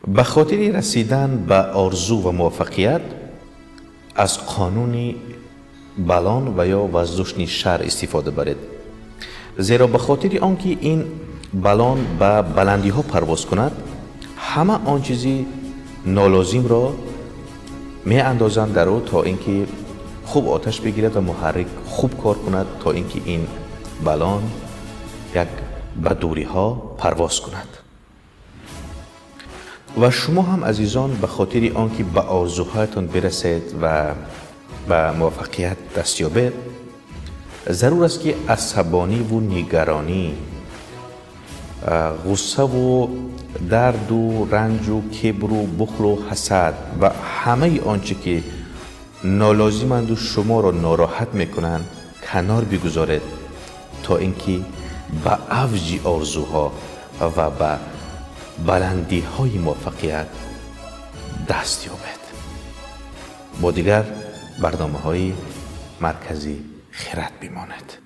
Ба хотири расидан ба орзу ва муваффақият аз қонуни балон ва ё воздушный шар истифода баред. Зеро ба хотири он ки ин балон ба баландиҳо парвоз кунад, ҳама он чизи нолозимро меандозанд дар ӯ, то ин ки хуб оташ бигирад ва муҳаррик хуб кор кунад, то ин ки ин балон як ба дуриҳо парвоз кунад. Ва шумо ҳам, азизон, ба хотири он ки ба орзуҳоятон бирасед ва ба муваффақият даст ёбед, зарур аст, ки асабониву нигаронӣ, ғуссаву дарду ранҷу кибру бухлу ҳасад ва ҳамаи он чӣ ки нолозиманду шуморо нороҳат мекунанд, канор бигузоред, то ин ки ба авҷи орзуҳо ва ба баландиҳои муваффақият даст ёбед. Бо дигар барномаҳои Маркази Хирад бимонед.